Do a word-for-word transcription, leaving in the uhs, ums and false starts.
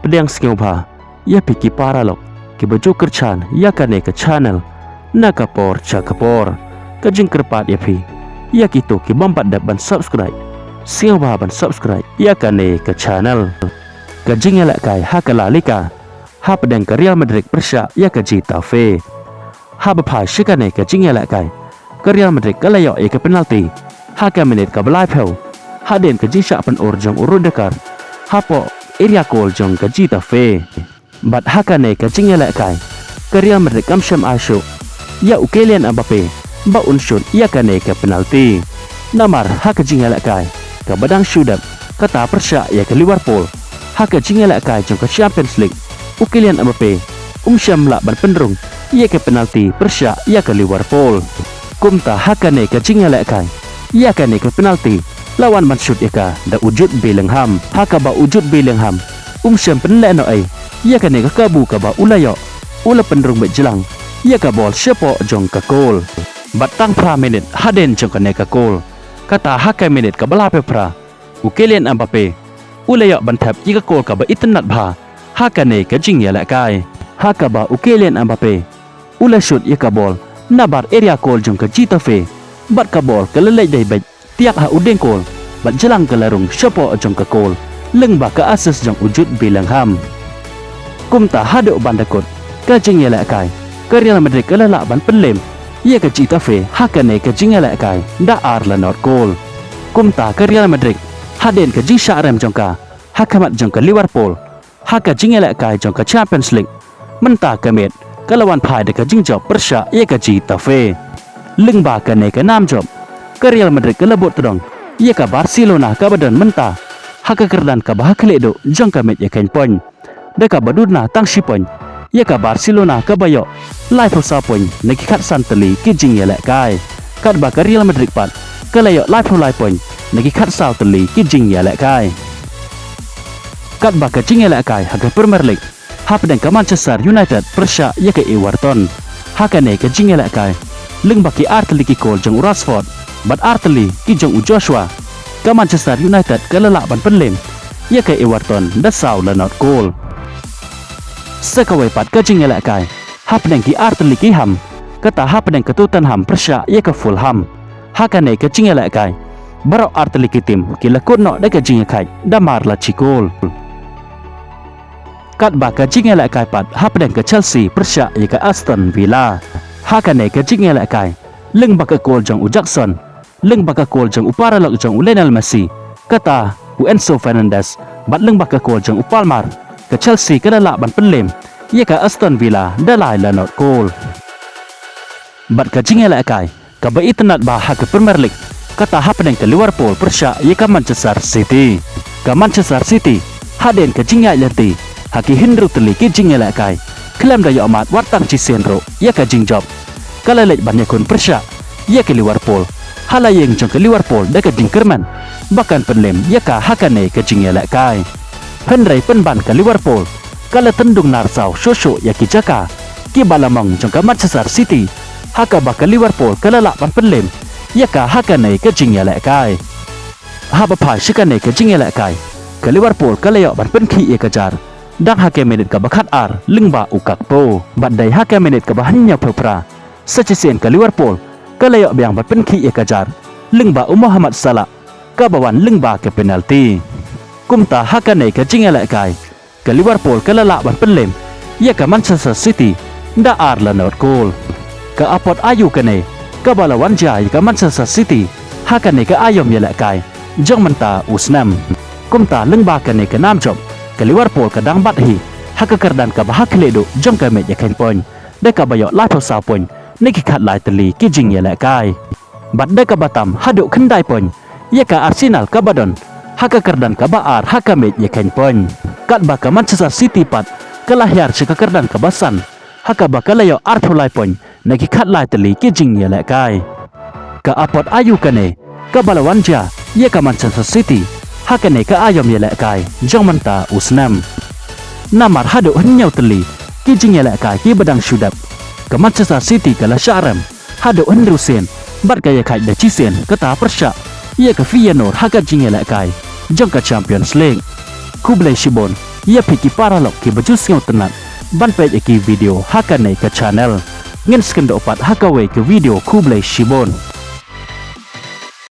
Pdiang sngewbha ïa phi ki paralok kiba ju kyrchan ïa kane ka channel na ka por sha ka por. Ka jingkyrpad ïa phi ïa kito ki bym pat dep ban subscribe, sngewbha ban subscribe ïa kane ka channel. Ka jingïalehkai ha ka La Liga hapdeng ka Real Madrid pyrshah ïa ka Getafe. Haba phai sha kane ka jingïalehkai, ka Real Madrid ka la ïoh ïa ka penalty ha ka minit kaba laiphew, hadien ka jingshah pynur jong u Rudiger hapoh area goal jong ka Getafe. Bad ha kane ka jingïalehkai, ka Real Madrid kam shym ai shuh ïa u Kylian Mbappe ba un shoot ïa kane ka penalty. Namar ha ka jingïalehkai kaba dang shu dep, kata pyrshah ïa ka Liverpool ha ka jingïalehkai jong ka Champions League, u Kylian Mbappe um shym lah ban pynrung ïa ka penalty pyrshah ïa ka Liverpool. Kumta ha kane ka jingïalehkai, ïa kane ka penalty la wan ban shoot ïa ka da u Jude Bellingham, ha kaba u Jude Bellingham um shym pynlehnohei ïa kane ka kabu kaba u la ïoh, u la pynrung beit jlang ïa ka bol shapoh jong ka goal. Bad tang phra minit hadien jong kane ka goal, kata ha ka minit kaba laiphew phra, u Kylian Mbappe u la ïoh ban thep ïa ka goal kaba itynnad bha ha kane ka jingïalehkai, ha kaba u Kylian Mbappe u la shoot ïa ka bol nabar area goal jong ka Getafe, bad ka bol ka la leit dei beit tiak ha u dieng goal bad jlang ka la rung shapoh jong ka goal, lyngba ka assist jong u Jude Bellingham. Kumta haduh ban da kut ka jingïalehkai, ka Real Madrid ka la lah ban pynlem ïa ka Getafe ha kane ka jingïalehkai da ar la not goal. Kumta ka Real Madrid, hadien ka jingshah rem jong ka ha khmat jong ka Liverpool ha ka jingïalehkai jong ka Champions League, mynta ka miet ka la wan phai da ka jingjop pyrshah ïa ka Getafe. Lyngba kane ka nam jop, ka Real Madrid ka la bud tdong ïa ka Barcelona kaba don mynta ha ka kyrdan kaba ha khlieh duh jong ka miej ïa kheiñ point, da kaba duna tang shi point ïa ka Barcelona kaba ïoh laiphew saw point na ki khatsan tylli ki jingïalehkai, katba ka Real Madrid pat ka la ïoh laiphew lai point na ki khatsaw tylli ki jingïalehkai. Katba ka jingïalehkai ha ka Premier League, hapdeng ka Manchester United pyrshah ïa ka Everton, ha kane ka jingïalehkai, lyngba ki ar tylli ki goal jong u Rashford bad ar tylli ki jong u Joshua, ka Manchester United ka la lah ban pynlem ïa ka Everton da saw la not goal. Sa kawei pat ka jingïalehkai hapdeng ki ar tylli ki ham, kata hapdeng ka Tottenham pyrshah ïa ka Fulham, ha kane ka jingïalehkai baroh ar tylli ki tim ki la kut noh da ka jingïakhaid da mar la shi goal. Katba ka jingïalehkai pat hapdeng ka Chelsea pyrshah ïa ka Aston Villa, ha kane ka jingïalehkai, lyngba ka goal jong u Jackson, lyngba ka goal jong u paralok jong u Lionel Messi, kata u Enzo Fernandez, bad lyngba ka goal jong u Palmer, ka Chelsea ka la lah ban pynlem ïa ka Aston Villa da lai la not goal. Bad ka jingïalehkai kaba itynnad bha ha ka Premier League, kata hapdeng ka Liverpool pyrshah ïa ka Manchester City. Ka Manchester City, hadien ka jingïaid lynti ha ki hynriew tylli ki jingïalehkai, khlem da ïoh mad wat tang shisien ruh ïa ka jingjop, ka la leit ban ïakhun pyrshah ïa ka Liverpool ha la ïing jong ka Liverpool da ka jingkyrmen ba kan pynlem ïa ka ha kane ka jingïalehkai. Hynrei pynban ka Liverpool ka la tyndung nar saw shuh shuh ïa ki jaka kiba la mong jong ka Manchester City, ha kaba ka Liverpool ka la lah ban pynlem ïa ka ha kane ka jingïalehkai. Haba phai sha kane ka jingïalehkai, ka Liverpool ka la ïoh ban pynkhih ïa ka jar dang ha ka minit kaba khatar lyngba u Gakpo, bad dei ha ka minit kaba hynñiewphew phra, sa shisien ka Liverpool ka la ïoh biang ban pynkhih ïa ka jar lyngba u Mohamed Salah, kaba wan lyngba ka penalty. Kumta ha kane ka jingïalehkai, ka Liverpool ka la lah ban pynlem ïa ka Manchester City da ar la not goal. Ka apot aïu kane kaba la wan jia ïa ka Manchester City ha kane ka aïom ïalehkai jong mynta u snem. Kumta lyngba kane ka nam jop, ka Liverpool ka dang bat hi ha ka kyrdan kaba ha khlieh duh jong ka miej ïa kheiñ point, da kaba ïoh laiphew saw point na ki khatlai tylli ki jingïalehkai, bad da kaba tam haduh khyndai point ïa ka Arsenal kaba don ha ka kyrdan kaba ar ha ka miej ïa kheiñ point. Katba ka Manchester City pat ka la hiar sha ka kyrdan kaba san, ha kaba ka la ïoh arphew lai point na ki khatlai tylli ki jingïalehkai. Ka apot aïu kane kaba la wan jia ïa ka Manchester City ha kane ka aïom ïalehkai jong mynta u snem. Namar haduh hynñiew tylli ki jingïalehkai kiba dang shu dep, ka Manchester City ka la shah rem haduh hynriew sien bad ka ïakhaid da shisien kata pyrshah ïa ka Feyenoord ha ka jingïalehkai jong ka Champions League. Khublei shibun Ïa phi ki paralok kiba ju sngewtynnat ban peit ïa ki video ha kane ka channel, ngin sa kynduh pat ha kawei ka video. Khublei shibun.